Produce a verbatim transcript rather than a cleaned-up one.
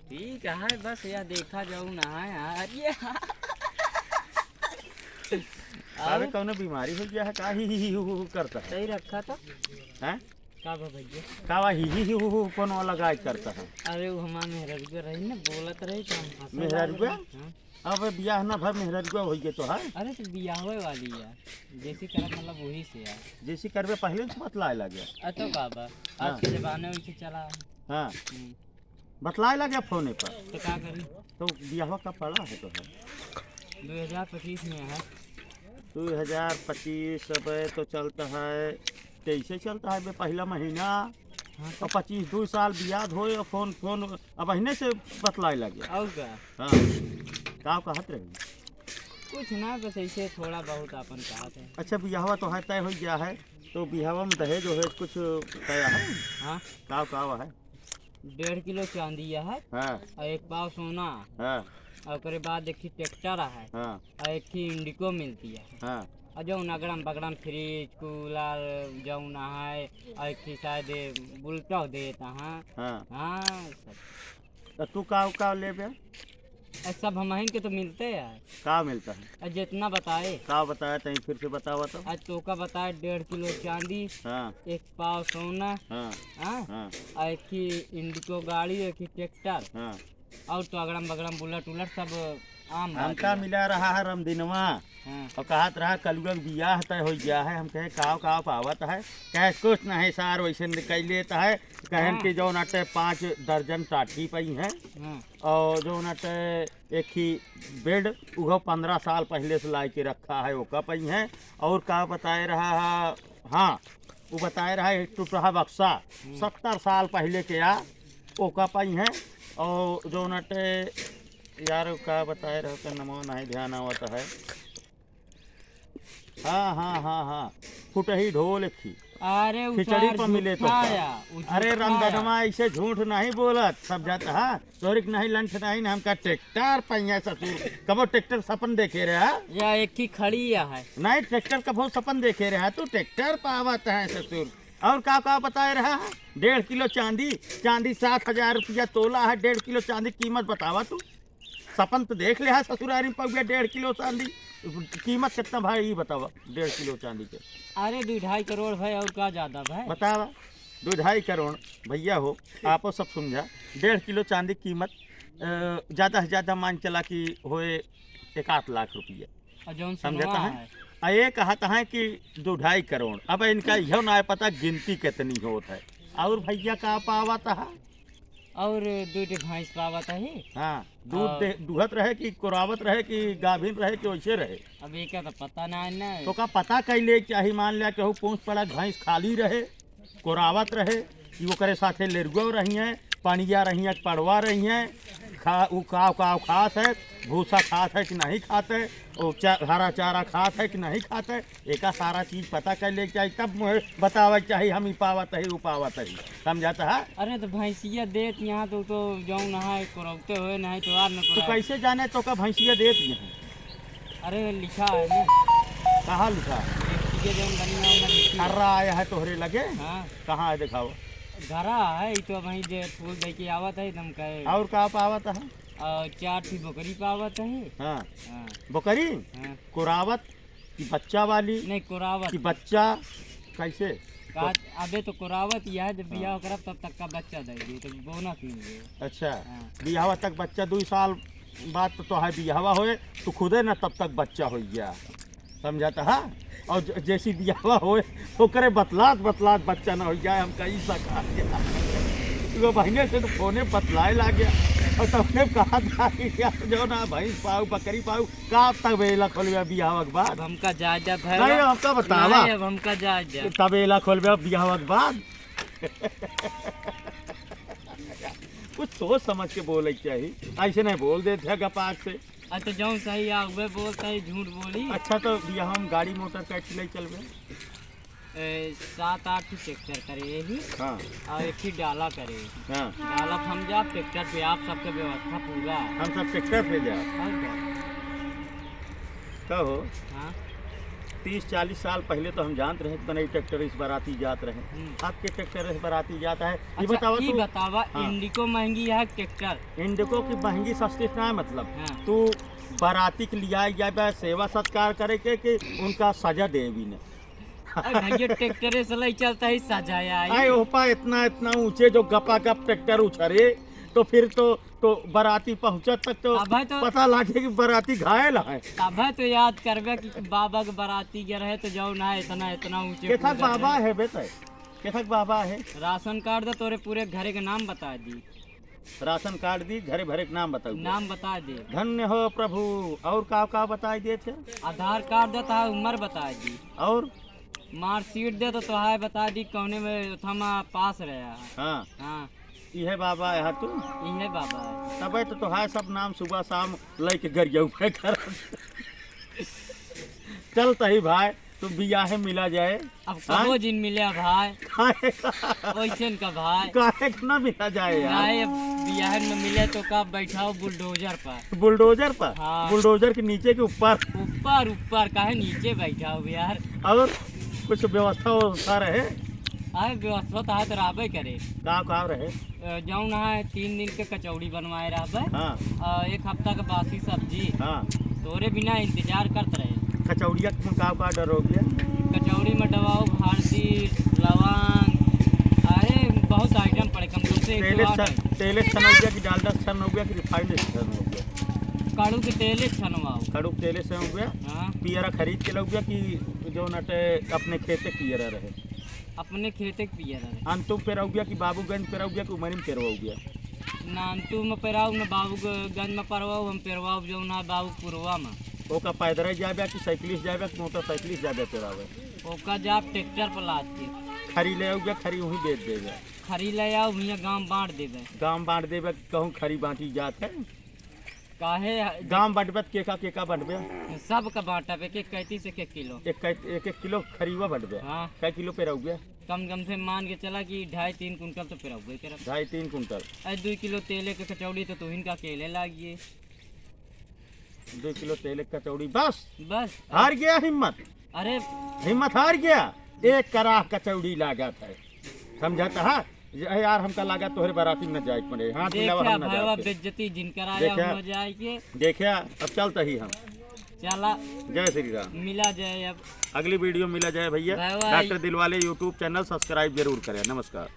ठीक है, बस यह देखा जाऊ ना है यार, ये अरे और? कौनो बीमारी हो गया है का? ही, ही, ही, हु, हु, हु करता है। सही रखा था। हैं? का बा भैया? का बा ही, ही, ही, हु, हु, कौन वाला गाय करता है? अरे वो हमार मेहररुआ रही ना, बोलत रही तो हम हंसे मेहररुआ? लागल। हाँ। अब बियाह ना भर मेहररुआ होई गए तो है। अरे तो बियाह होए वाली है, जैसी करब मतलब वही से है। जैसी करबे पहले से बतलाए लगे। अ तो का बा, हाँ। आज के जमाने वैसे चला है। हाँ। हम्म। बतलाए लगे फोने पर। तो का करी? तो बियाहवा का पड़ा है तो है? दो हज़ार पच्चीस में है। दो हज़ार पच्चीस अब तो चलता है, तेईस चलता है बे, पहला महीना। हाँ, तो और पच्चीस, दो साल बियाह होए और फोन, फोन अब अहिने से बतलाए लगे। और का? हाँ, का कहत रही? कुछ ना, बस ऐसे थोड़ा बहुत आपन कहत है। अच्छा, बियाहवा तो है, तय हो गया है, तो बियाहवा में दहेज वहेज कुछ तय है? हाँ। का, का है? डेढ़ किलो चांदी है। हाँ। और एक पाव सोना। हाँ। और ओकरे बाद एक ठे ट्रैक्टर है। हाँ। और एक ठे इंडिको मिलती है। हाँ। और जौन अगड़म बगड़म फ्रिज, कूलर, जौन है, और एक ठे शायद बुलेटो देत है। हाँ। हाँ, सब। तो तू का, का लेबे? अरे सब हमहिन के तो मिलते है। का मिलता है? अरे जितना बताए। का बताए, तहीं फिर से बतावा तो। आज तोका बताए डेढ़ किलो चांदी, हाँ। एक पाव सोना, हाँ। हाँ? हाँ। और एक ही इंडिको गाड़ी, एक ही ट्रैक्टर। हाँ। और तो अगड़म बगड़म बुलेट उलट सब आम बात हमका है। मिला रहा है रमदिनवा। हाँ। और कहत रहा कलुआ के बियाह तय हो गया है। हम कहे काव काव पावत है, कहे कुछ नहीं सार, वैसे निकल लेता है। कहन हाँ। कि जौन अटे पाँच दर्जन टाठी पई हैं। हाँ। और जौन अटे एक ही बेड, उहो पन्द्रह साल पहले से लाए के रखा है, ओका पई हैं। और का बताए रहा है, हाँ, वो बताए रहा है एक टुटहा बक्सा, हम्म। सत्तर साल पहले के आ, ओका पई हैं। और जौन अटे, यार, का बताए रहा, ओकर नमवा नहीं ध्यान आवत है। हाँ, हाँ, हाँ, हाँ, फुटही ढोल एक ही। अरे खिचड़ी उचार पर मिले तो झूठा का? या, उ अरे झूठा या। रमदनवा, ऐसे झूठ नहीं बोलत, सब जात, हाँ, तोहरे के नहीं लंठ नहीं ना, हमका ट्रैक्टर पइहैं ससुर। कबो ट्रैक्टर सपन देखे रहे, हाँ? या एक ही खड़ी या है। नहीं, ट्रैक्टर कबो सपन देखे रहे, तू ट्रैक्टर पावत है ससुर। और का, का बताए रहा है? डेढ़ किलो चांदी, चांदी सात हजार रुपया तोला है, डेढ़ किलो चांदी कीमत बतावा तू। सपन तो देख ले हा ससुरारी में पउआ डेढ़ किलो चांदी। कीमत कितना भाई, ई बतावा, डेढ़ किलो चांदी के? अरे, दू ढाई करोड़ भाई, और का ज्यादा भाई? बतावा, दू ढाई करोड़। भैया हो, आपो सब समझा, डेढ़ किलो चांदी कीमत, अ, ज्यादा से ज्यादा मान चला कि होए एक आध लाख रुपया। और जौन समझत सोनवा है? है? आ ये कहत है कि दू ढाई करोड़। अब इनका इहो ना पता गिनती कितनी होत है। और भैया का पावत है? और दू ठे भैंस पावत है। हाँ, दूध और दे, दुहत रहे कि कोरावत रहे कि गाभिन रहे कि वैसे रहे? अब एका तो पता ना है ना। तो का पता कैले चाही, मान लिया केहू पूँछ पड़ा भैंस खाली रहे, कोरावत रहे कि ओकरे साथे लेरुआ रही हैं, पनिया रही हैं, पड़वा रही हैं, खा, उ काव काव खात है, भूसा खात है कि नहीं खात है, ओ चा-, हरा चारा खात है कि नहीं खात है, एका सारा चीज पता कर ले के चाही, तब मुझे बतावे के चाही, हम ई पावत है, उ पावत है, समझत है? अरे तो भैंसिया देत यहाँ तो, तो जौन है कोरौते हुए नहीं तो आर न तो कोराए। कैसे जाने तो का भैंसिया देत यहाँ? अरे लिखा है ना। कहाँ लिखा? ये जौन गन्ना उन्ना लिखी है। खर्रा आया है तोहरे लगे? हाँ। कहाँ है दिखाओ? घरा है, ई तो वहीं जे फूल दे के आवत है, तुम कहे। और का पावत है? और चार ठी बकरी पावत है। हाँ। हाँ। बकरी? हाँ। कोरावत कि बच्चा वाली? नहीं, कोरावत। कि बच्चा कैसे? का, अबे तो कोरावत ही है, जब बियाह हाँ। करब तब तक का बच्चा देगी, तो बोनस मिल गई। अच्छा, हाँ। बियाहवा तक बच्चा दू साल बाद तो तोहार बियाहवा होए, तो खुदे ना तब तक बच्चा हो गया, समझत हा? और ज-, जैसी बियाहवा होए, ओकरे बतलात बतलात बच्चा ना हो जाए, हम कहीं सका गया। तो बहिने से तो फोने बतलाए लाग गया, और तबने कहा था कि यार जो ना भैंस पाऊ, बकरी पाऊ, का तबेला खोलबे बियाह के बाद? अब हमका जायज जायज है नहीं, बा। हमका बतावा। नहीं, अब हमका जायज जायज। तबेला खोलबे बियाह के बाद। कुछ सोच समझ के बोले के चाही, ऐसे नहीं बोल देत है गपाक से। अच्छा, जौन सही आ, उहे बोलता है, झूठ बोली। अच्छा, तो बियाह में गाड़ी मोटर कैसे ले चलबे? ए, सात आठ ठो ट्रैक्टर करे यही। हाँ। और एक ही डाला करे। हाँ। डाला हम जा ट्रैक्टर पे, आप सबके व्यवस्था पूरा। हम सब ट्रैक्टर पे जा। और क्या? का हो? हाँ। तीस चालीस साल पहिले तो हम जानत रहे कि तनई ट्रैक्टर से बराती जात रहे। हम्म। अब के ट्रैक्टर से बराती जात है? ये अच्छा, बतावा ई तू। बतावा, हाँ। इंडिको महंगी है ट्रैक्टर? इंडिको की महंगी सस्ती ना है, मतलब, हाँ। तू बराती के लियाइ जाबे सेवा सत्कार करे के कि उनका सजा देबी ने? अरे भैया, ट्रैक्टरे से लई चलता ही सजा आई। अरे ओपा, इतना, इतना ऊंचे जो गपागप ट्रैक्टर उछरे, तो फिर तो, तो बराती पहुंचत तक तो तब है तो पता लागे कि बराती घायल है। तब है तो याद करबे कि बाबा के बराती गे रहे तो जौन है इतना, इतना ऊंचे केथक कूद रहे। बाबा है बेटा? केथक बाबा है? राशन कार्ड दे, तोरे पूरे घरे के नाम बता दी। राशन कार्ड दी, घरे भरे के नाम बताऊ। नाम बता दे। धन्य हो प्रभु। और का, का बताई देत है? आधार कार्ड दे, तोहार उम्र बता दी। और? मार्कशीट दे, तो तोहार बता दी कौने में ओथमा पास रहा। हाँ। हाँ। इहे बाबा है तू? इहे बाबा है। तबे तो तोहार सब नाम सुबह शाम लइके गरियउबे कर। चल तही भाई, तो बियाहे मिला जाए। अब हाँ? कबो जिन मिले भाई। काहे का? ओइसन का भाई। काहे का ना मिला जाए यार? नहीं, अब बियाहे में मिले तो का बैठाओ बुलडोजर पर। बुलडोजर पर? हाँ। बुलडोजर के नीचे के ऊपर? ऊपर, ऊपर, काहे नीचे बैठाओ यार? और कुछ व्यवस्था व्यवस्था रहे? अरे व्यवस्था तो है तो रहबे करे। का, का रहे? अ, जौन है तीन दिन के कचौड़ी बनवाए रहबे। हाँ। अ, एक हफ्ता के बासी सब्जी। हाँ। तोरे बिना इंतजार करत रहे। कचौड़िया में का, का डरौबिया? कचौड़ी में डबाओ हल्दी, लवंग, अरे बहुत आइटम पड़े, कम से कम एक तेले सौ छन-, आइटम। तेले छनौबिया कि डालडा छनौबिया कि रिफाइंड छनौबिया? कड़ू के तेले छनवाओ। कड़ू के तेले छनौबिया? हाँ। पियरा खरीद के लौबिया कि जौन अटे अपने खेते पियरा रहे? अपने खेते के पियरा रहे। अंतु पेरौबिया कि बाबूगंज पेरौबिया कि उमरी में पेरौबिया? ना अंतु में पेराऊ, ना बाबूगंज में पेरवाऊ, हम पेरवाऊ जौन है बाबूपुरवा में। ओका पैदरे जाबे कि साइकिल से जाबे कि मोटरसाइकिल से जाबे पेरावे? ओका जाब ट्रैक्टर पर लाद के। खरी ले आउबे, खरी वहीं बेच देबे। खरी ले आओ, हुइया गांव बांट देबे। गांव बांट देबे, कहूँ खरी बांटी जात है। काहे? गांव बंटबे त केका, केका बंटबे? सबका बांटब, एक एक कैंतीस, एक एक किलो। एक कै-, एक एक किलो खरीवा बंटबे? हाँ। कै किलो पेरौबे? कम, कम से मान के चला कि ढाई तीन कुंटल तो पेरौबे करब। ढाई तीन कुंटल? अरे दुई किलो तेले के कचौड़ी तो तुहिन का अकेले लागिए। दुई किलो तेले के कचौड़ी, बस? बस। हार गया हिम्मत? अरे। हिम्मत हार गया? एक कराह कचौड़ी लागत है। समझत हा? ये यार, हमका लागा तोहरे बराती में न जाए के पड़े। हाथ मिलावा, देखा हम न भैया, जाए के। बेइज्जती जिन कराया देखा, हो जाए के। देखा, अब चलता ही हम। चला। जय श्री राम। मिला जाए अब। अगली वीडियो मिला जाए भैया। भैया। डॉक्टर दिलवाले YouTube चैनल सब्सक्राइब जरूर करें। नमस्कार।